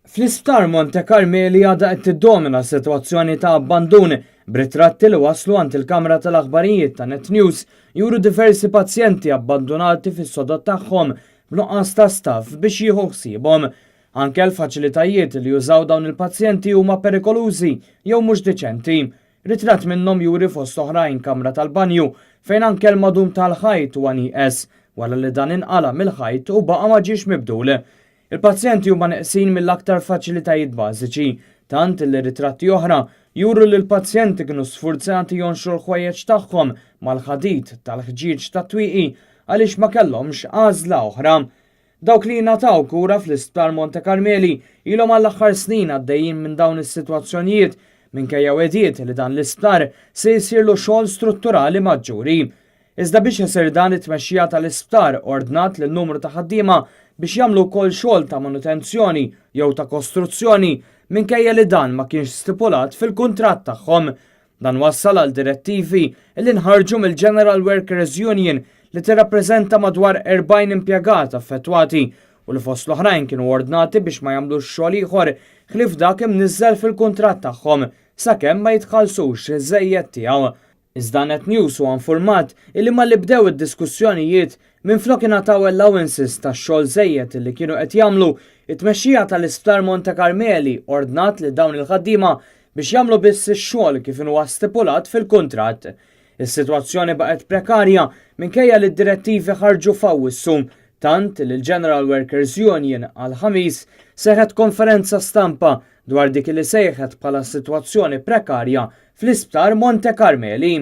Fl-Isptar Monte Carmeli għadha qed tiddomina sitwazzjoni ta' abbandun b'ritratti li waslu għand il-kamra tal-aħbarijiet ta' Net News juru diversi pazjenti abbandunati fis-sodod tagħhom b'nuqqas ta' staff biex jieħu ħsiebhom. Anke l-faċilitajiet li jużaw dawn il-pazjenti huma perikolużi jew mhux diċenti. Ritratt minnhom juri fost oħrajn kamra tal-banju fejn anke l-madum tal-ħajt huwa nieqes wara li dan inqala' mill-ħajt u baqa' ma ġiex mibdul. Il-pazjenti huma neqsin mill-aktar faċilitajiet bażiċi, tant li ritratti oħra juru li l-pazjenti kienu sfurzati jonxru l-ħwejjeġ tagħhom mal-ħadid tal-ħġieġ tat-twieqi għaliex ma kellhomx għażla oħra. Dawk li jingħataw kura fl-Isptar Monte Carmeli ilhom għall-aħħar snin għaddejjin minn dawn is-sitwazzjonijiet minkejja wegħdiet li dan l-isptar se jsirlu xogħol strutturali maġġuri. Iżda biex isir dan it-tmexxija tal-isptar ordnat lil numru ta' ħaddiema biex jagħmlu wkoll xogħol ta' manutenzjoni jew ta' kostruzzjoni minkejja li dan ma kienx stipulat fil-kuntratt tagħhom. Dan wassal għal direttivi li nħarġu mill-General Workers Union li tirrappreżenta madwar 40 impjegat affettwati u li fost l-oħrajn kienu ordnati biex ma jagħmlux xogħol ieħor ħlief dak imniżżel fil-kuntratt tagħhom sakemm ma jitħallsux żejjed tiegħu. Iżda Net News huwa informat illi malli bdew id-diskussjonijiet, minflok ingħataw allowances tax-xogħol żejjed illi kienu qed jagħmlu, it-tmexxija tal-Isptar Monte Carmeli ordnat lil dawn il-ħaddiema biex jagħmlu biss ix-xogħol kif inhuwa stipulat fil-kuntratt. Is-sitwazzjoni baqgħet prekarja minkejja li d-direttivi ħarġu f'Awwissu, tant li l-General Workers Union għall-Ħamis seħħet konferenza stampa dwar dik li sejħet bħala sitwazzjoni prekarja fl-Isptar Monte Carmeli.